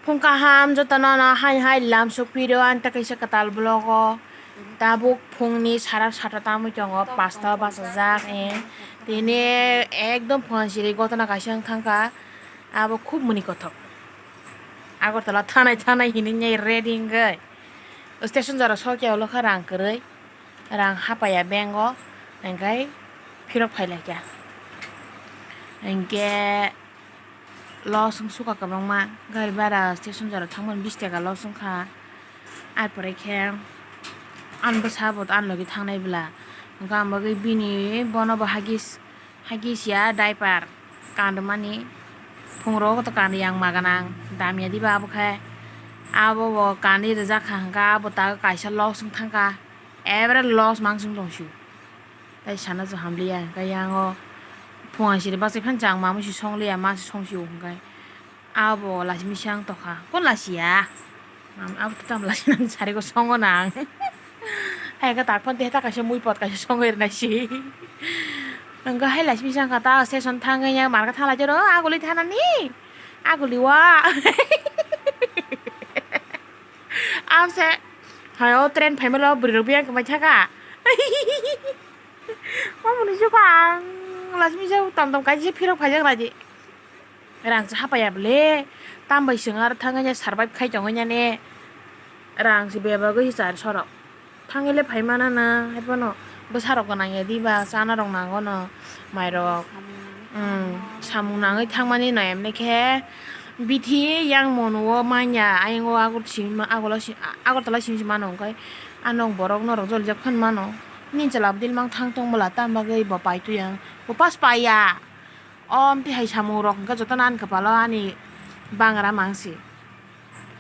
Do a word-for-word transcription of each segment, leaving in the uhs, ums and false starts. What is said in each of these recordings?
Phung kaham jotono no hai hai lam sukphiro ang tei kaisa kwtal vlog o. Tabuk phungni sara sata tamwi tongo, pasta o bachajak, eh. Tini ekdom phung siri gotona kaisa wng thangkha. Abo khub muni kothok. Agartala thanai thanai hinwi ready wngwi. Station jora sokya ulo kha rang kwrwi. Rang hapaiya bank o, hingkai phirok phailaikha. Hingke loss wng suka kwbangma, gari bara station jora thangmani bish taka loss wngkha. Ar pore khe ani bwsa bo ani logi thangnai bwla, hwnkhe ang bagwi bini bono bo hagis, hagis ya diaper kandumani, phungrok to kandi yang maganang damya diba abo khe, abo bo kandi rijak kha hwnkhe abo ta kaisa loss wng thangkha. Ebere loss mangsong tongsiu. Tai sana je hamliya, hingke yango phung siri bachai phano chang mamui si songliya, ma si songsio hingke. Abo lachimisa wng tokha. Kon lachiya? Mam-, abo to tamo lachimani sarigo songo nang. Hai hingke tak phano tehe ta kaisa mui pot kaisa songwi rwnai si. Hingke hai lachimisa wngkha ta station thangwi ya market thanglaijaro, aguli thanani. Aguli wa. Amse, hai o train phaimalo bwrwi rok biyang kwmai thaka. Omo ni jukha ang lachimisa tom tom kaisa phirok phaijak naidi. Rang se hapaiya bwle, tambai chwng aro thangwi survive khai tongwi nani. Rang se bebagwi char sorok. Thangwi le phaimana na, haiphano bwsarok gwnang ya diba, chana rok nango no, mairok. Samung. Mm, samung nangwi thangmani no, emni khe bithi yang mono o manya, ayang o agor simi ma-, agolo si-, a-, Agartala simi se mano, hwnkhe a nok borok norok jolijak phano mano. Nini chwla abdil mang thang tong bwla, tam bagwi bo paitwi yang, bo pas paiya. O amtwi hai samung rok hwnkhe jotono ani kwpalo ani bangra mangsi.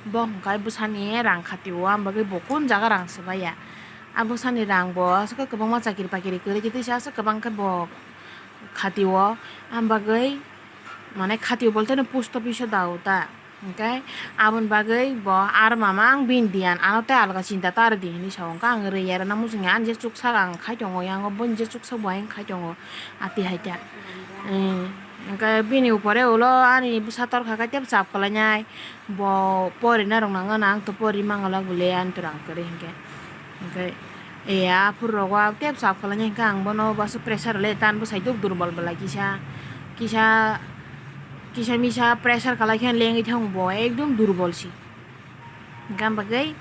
Bo hwnkhe bwsani rang khati o, ang bagwi bo kun jaga rang swbaiya. A bwsani rang bo aswk kwbangma chakiri pakiri kwrwi tei teisa aswk kwbang khe bo khati o, ang bagwi mane khati o bolte no post office o da o ta. Hwnkhe aboni bagwi bo aro mama ang bini diyan ano tei alga chinta ta rwdi hinwi sa o. Hwnkhe ang rwya rwna muchungya ani je chuksak ang khai tongo, yang o boni je chuksak bo ayang khai tongo, ati hai ta. Hwnkhe bini upore ulo ani bwsa torkha khe tei chap kwlainai, bo porina rok nango na, ang to pori mangalak bwle ani to rang kwrwi hinkhe. Hwnkhe. E, aphuru rogo tep sap khlainai hwnkhe ang bono bwswk pressure le tan bwsai duk durbol bwlai kisa, kisa, kisa misa pressure khlai khe lengwi thango bo ekdom durbol si. Hwnkhe ang bagwi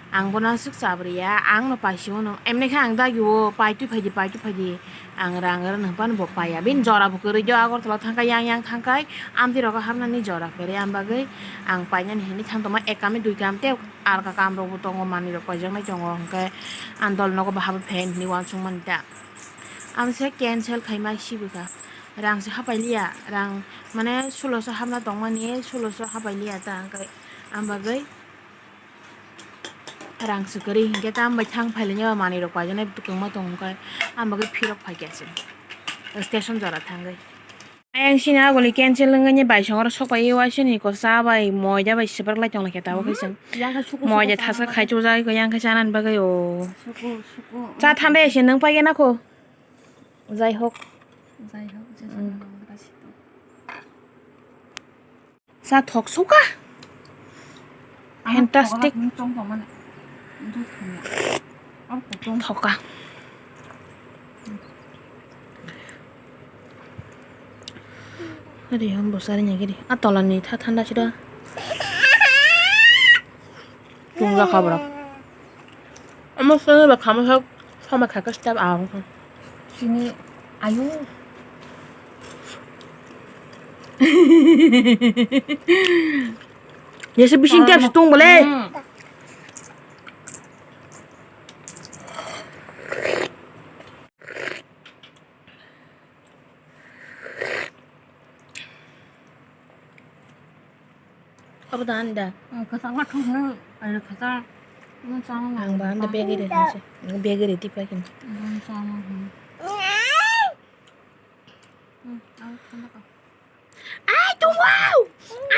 ang bono aswk chabrwya, ang no paisio no, emni khe ang dagi o paitwi phaidi, paitwi phaidi, ang rang rwna hwnphano bo paiya. Bini jora bo kwrwi do, Agartala thangkha yang yang thangkhai, amtwi rogo hapnani jora kwrwi, ang bagwi ang painani hinwi thang tongma, ek kami dui kam tei. Alka kam rok bo tongo, manwi rok paijaknai tongo, hwnkhe ang dol nogo bahai bo phen hinwi uansuk mani ta. Ang se cancel khaima sibikha, rang se hapai liya, rang mane suloso hapna tongmani, suloso hapai liya ta, hwnkhe ang bagwi rang se kwrwi, hwnkhe ta ang bai thang phailainai manwi rok paijaknai kwbangma tongo, hwnkhe ang bagwi phirok phaikha se station jora thangwi. Ayang sini aguli cancel wngwi baisongo rok sokpai o, waisini ko cha bai moida bai sibrak lai tong lai khe tabuk khe chwng. Moida thasa khai chujagwi kho yang khe chanani bagwi o. Cha thandai se nwng paigena kho. Jai hok. Cha thok suka. Fantastic. Thoka. Ari ham bosari nyagiri. A tola ni tha thanda sida. Tungga khabra. Amo sene ba khama sa sama khaka step a. Sini ayo. Yese bising tiap situng bole. Abo da ani da. Kwchangma thokno, ani kwchang. Ang ba ani da bag ri hanse. Bag ri tipa kin. Ai, tunggu!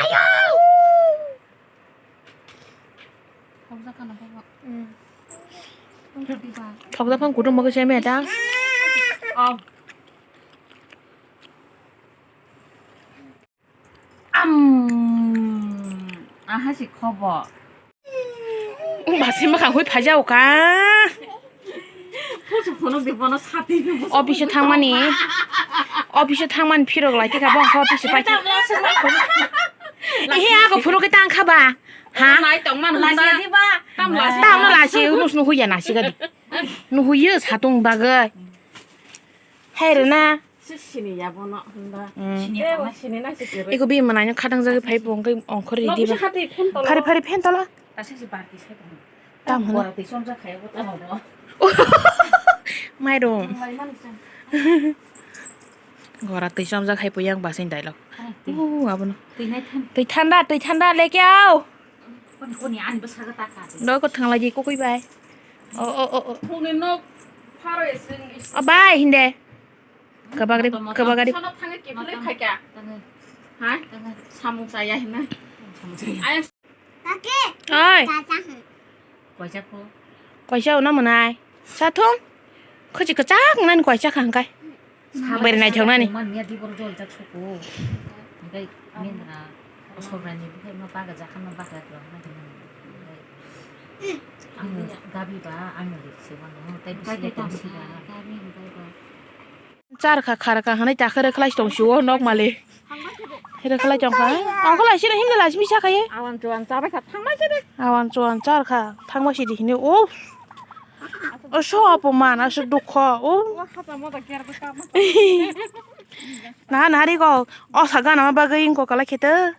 Ayo! Thokda phang kutung bagwi se meta. Hasi khobo. Basi makha hui phaja oka. Pusu phunuk di bono sati di bono. Office thangmani. Office thangmani phirok lai tikha bong office pai. Ehe ako phunuk kita angkha ba. Ha? Nai tong man hunda. Tam lasi. Tam lasi unus nu huya nasi gadi. Nu huya satung bagai. Hai rena. Sini ya bono hunda. Sini ya bono. Sini na sini. Iko bi manai no khatang jagwi phai bo ongkhor ri diba. Phari phari phen tola. Tasi si barti sai tong. Tam hwnwi. Gora twi chomjak khai bo tamo bo. Mairum. Mai mani chang. Gora twi chomjak khai puyang basing dailok. Twi. Uh, abono. Twi nai than. Twi thanda, twi thanda leke ao. Koni koni ani bwsa ga ta ka. Doi ko thangla ji kokoi bai. O o o o. Phone nok pharo esing. O bai hinde. Kabagri kabagri. Sono thange kebule khaika. Ha? Samung chaya hina. Oi. Kaisa ko. Kaisa ona mwnai. Sathung. Khochi kwchak nani kaisa kha hwnkhe. Beri naithok nani. Man miya di boro jol jak suku. Hwnkhe mendra. Osok rani bukai ma baga jakhan ma baga dwang ma dwang. Ang gabi ba ang lik se mano. Tai bisi tong sira. Charkha kharkha hwnwi takhe rwkhlai tong sio nok mali. Rwkhlai tong kha. Ongkha lai sino himla lai misa khaye. Awan chuan chabai kha thangmai se de. Awan chuan charkha thangmai se de hini o. O so apo man aso dukho o. Naha naha ri ko osa gana ma bagwi ingko kala khete.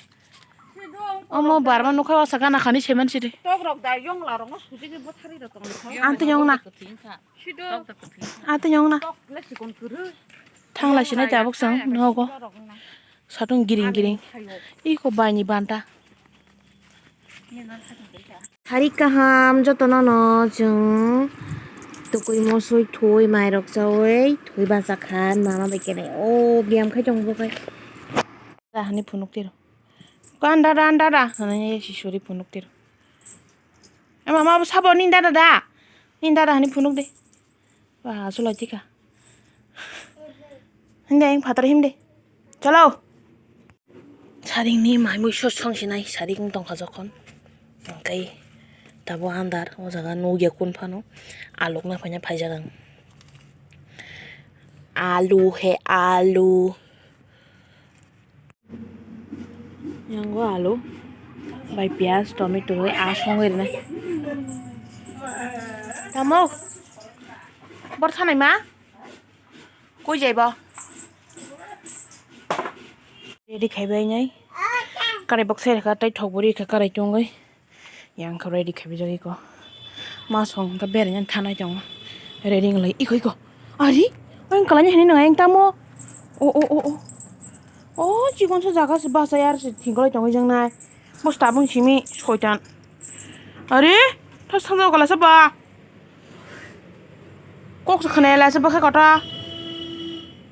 Omo barma nukha osa gana khani semen siri. Tok rok da yong la rong suji ke bothari rok tong kho. Anto yong na. Sido. Anto yong na. Tok le sikon kuru. Thangla sinai tabuk sang nogo. Satung giring giring. Iko baini banta. Hari kaham jotono no chwng tukui mosui thui mairok chaui thui bachakha mama bai kene o biyam khai tong bo khai. Hani phunuk tiro. Kan dada dada hani sisuri phunuk tiro. Ama ma sabo ni dada da. Ni dada hani phunuk de. Ba, sulai tika. Hinde, ang phatar himde. Chalo. Saring ni mai mui sos song sinai, saring tongkha jokhon. Angkai tabo andar, o jaga nugya kun phano. Alok na phanya phai jagang. Alu he alu. Yango alu bai piyaj, tomato bai a songwi rwnai. Tamo? Bor sanai ma? Koi jai bo? Ready khai bai nai. Karai bok sai rwkha tei thok bo rikha karai tongwi. Yang khe ready khaibijak iko. Ma song khe beraina thanai tongo. Ready wng lai iko iko. Ari, ang kalani hani nang yang tamo. O o o o. O chikon sa jaga se basa yar se thingkolai tongwi jang nai. Bo tabung simi soitan. Ari, thas thas kala sa ba. Kok sa khana la sa ba kha kota.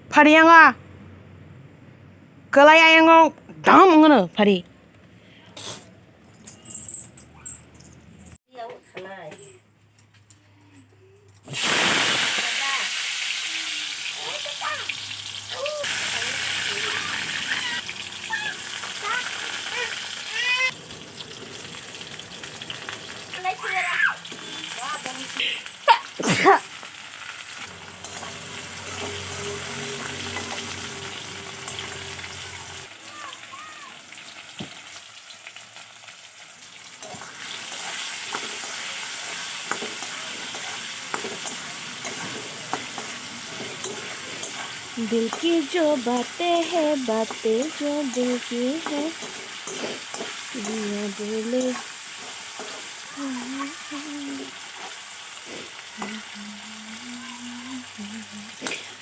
Phari yang a. Kalai ayang o dam ngono phari. दिल की जो बातें हैं, बातें जो दिल की हैं, दिया बोले।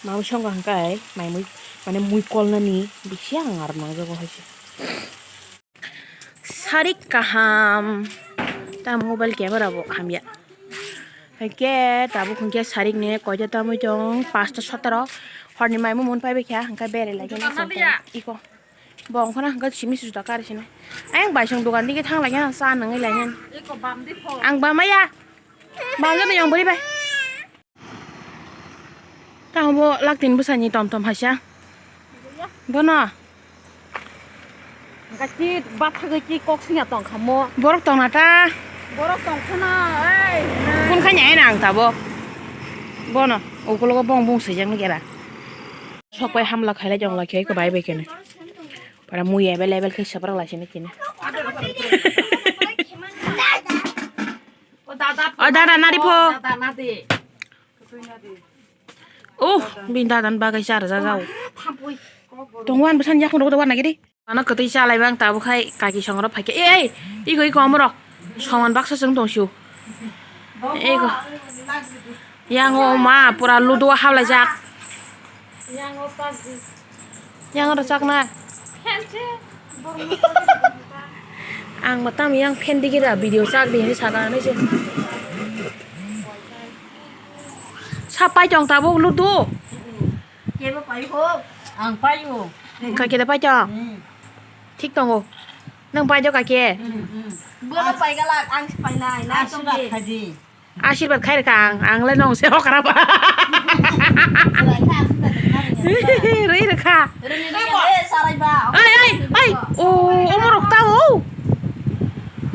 Mamwi songkha hwnkhe, mai mui, mane mui kolnani bisi ang aro nangjago hai se. Sarik kaham. Ta mobile camera bo hamya. Hwnkhe tabuk hwnkhe sarik ni koita tamwi tong, pasta sotoro. Horni mai mui mun pai baikha, hwnkhe berai lai iko. Bo ongkhorna hwnkhe simi susuda kari sini. Ayang bai song dogan digi thang lai cha nangwi lai. Ang bamaya. Bamjani yong bwrwi bai. Tamo bo laktin bwsani tom tom haisa. Bono. Gati bathagwi ki kok singya tong khamo. Borok tong na ta. Borok tong khana, ei. Kun kha nyai na ang tabo. Bono, ukulogo bong bong swijak nw gera. Sok pai hamla khailai jong lai khe ko bai bai kene. Para mui available khe sabrak lai sini kini. O dada nari pho. Dada nadi. Oh, bin dadan bagai char ja jao. Tongwan bwsan yakung rok da wan nagiri. Ano kwtwi chalai bang tabuk khai kaki songrok phaikhe. Ei, ei, iko, iko, omorok. Soman baksa chwng tongsiu. Iko. Yang o ma, pura ludo o hablaijak. Yang o rwchakna. Ang bo tamo yang fan digi da video chak di hinwi sakha hinwi se. Sa pai tong tabuk ludo. Kebo pai ho. Ang pai o. Kake da pai tong. Hmm. Thik tongo. Nwng pai do kake. Hmm, hmm. Bono pai galak, ang se pai nai. Nai tong de. Asirbad khai rwkha ang, ang le nong se okra ba. Rwi rwkha. Rwni rwya le sarai ba. Ai, ai, ai. O, omorok ta o.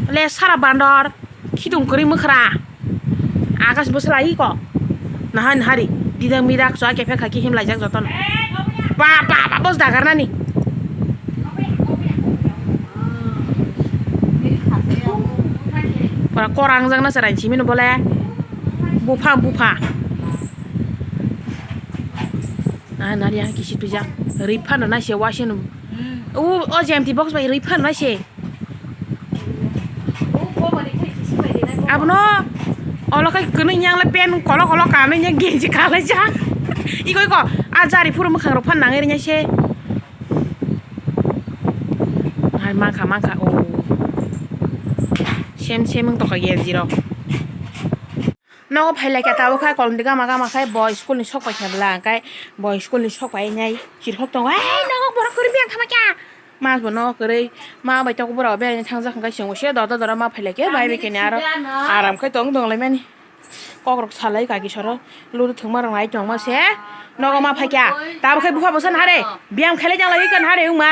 Le sara bandor. Khitung kwrwi mwkhra. Akas bwsla iko. Nahai nahari. Didak midak chwa kephek khai ki himlaijak jotono. Ba, ba, ba, bos dagar nani. Pura korang jang na sarai simi no bole. Bupha, bupha. Nahai nahari yang kisi twijak. Rwi phano na se wasing. U, o J M T box bai rwi phano na se. Abono olo khai kwnwi yang le pen kolo kolo kanwi yang genji kalaijak. Iko iko a jari phuru mwkhang rok phan nangwi rwnya se. Hai mankha mankha o. Sem sem wng tokha genji rok. Nogo phailai khe tabuk kha kolomdi gama gama khai bo school ni sok paikha bwla hwnkhe bo school ni sok painai chirikhok tongo. Ei nogo borok kwrwi biyang thama kya? Mas bo nogo kwrwi ma bai tok borok biyang thangjak hwnkhe chwngbo se dodor dodor ma phailai khe bai bai khe aro aram khai tong tong lai mani. Kok rok salai kaki soro ludu thwngma rok nai tongma se nogo ma phaikha. Tabuk khe bupha bwsa nahare biyam khailai jang lai kha nahare wngma.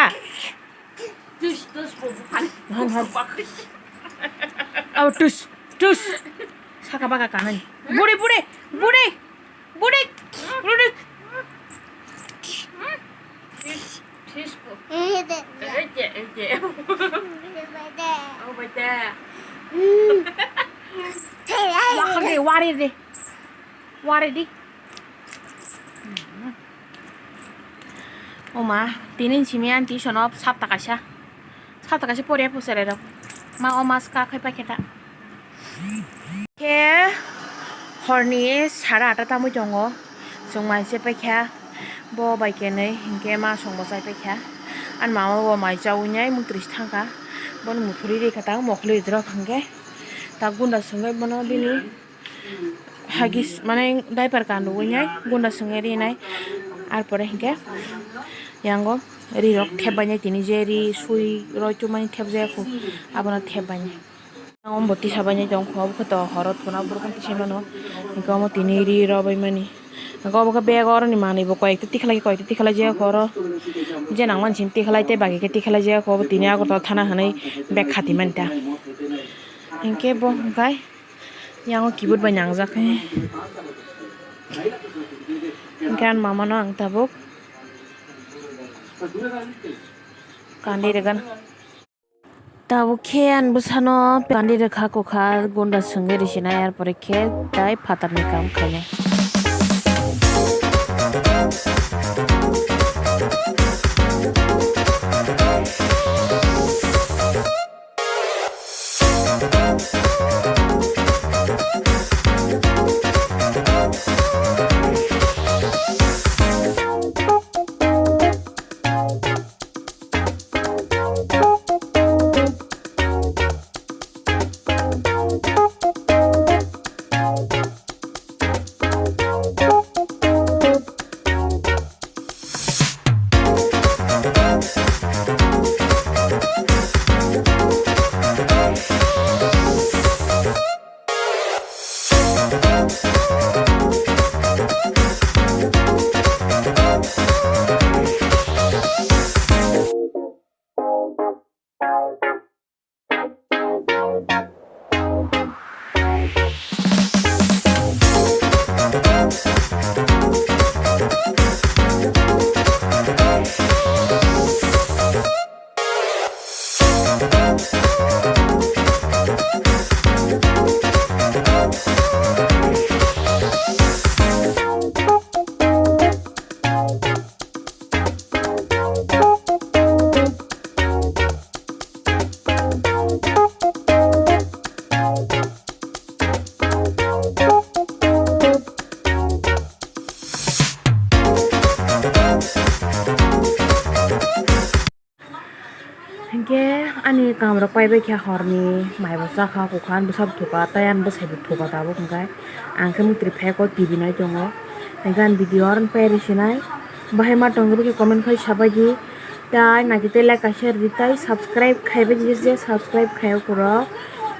Tus, tus, bo buphani. Han, han. Abo tus, tus. Saka baka kanai. Budi, budi, budi, budi, budi. Tus, tus bo. Ede, ede. Oh, bete. Wakal de, wari de. Wari di. Oma, tini simi ani tuition o sapta kaisa. Sapta kaisa poriya phusarai rok. Ma o mas ka khai paikhe ta. Khe horni sara ata tamui tongo. Chwng mai se paikha. Bo bai kenwi hinkhe ma songbo chai paikha. Ani mama bo mai chaui nai muktrwi se thangkha. Bono muthuri rikha ta mokhli rok hinkhe. Ta gunda swngwi bono bini. Hagis mane diaper kanwi nai gunda swngwi rinai. Arpore hinkhe yango ri rok thepbainai tini je ri sui roi chumani thepjaya kho abono thepbainai. Yango bo tisa bainai tongkho obo khe to horo thuna borok tisa mano hinkhe omo tini ri rw baimani hinkhe obo khe bag oroni manwi bo koi ekta tikhlai koi ekta tikhlai jaya kho oro je nangmani simi tikhlai tei bagi khe tikhlai jaya kho obo tini Agartala thana hinwi bag khati mani ta hinkhe bo hinkhe. Yang o keyboard bai nangjak khe. Hingke ani mama no ang tabuk kandi rwgwno. Tabuk khe ani bwsano kandi rwkha kwkha gunda swngwi rwsinai, arpore khe tai phatarni kam khainai. Khe ani kamrok paibai khe horni maibo chakha, kukha ani bwsabo thuka, tei ani bwsaibo thuka tabuk, hwnkhe ang khe muktrwi phaikhe T V nai tongo, hwnkhe ani video oro paisinai. Bahai ma tongwi khe comment khai sabaidi, tei naitwi tei like kaisa rwdi, tei subscribe khaibaidi, je subscribe khaio borok,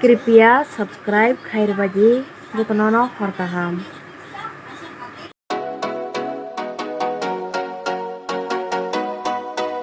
kripya subscribe khairwbaidi, jotono no hor kaham.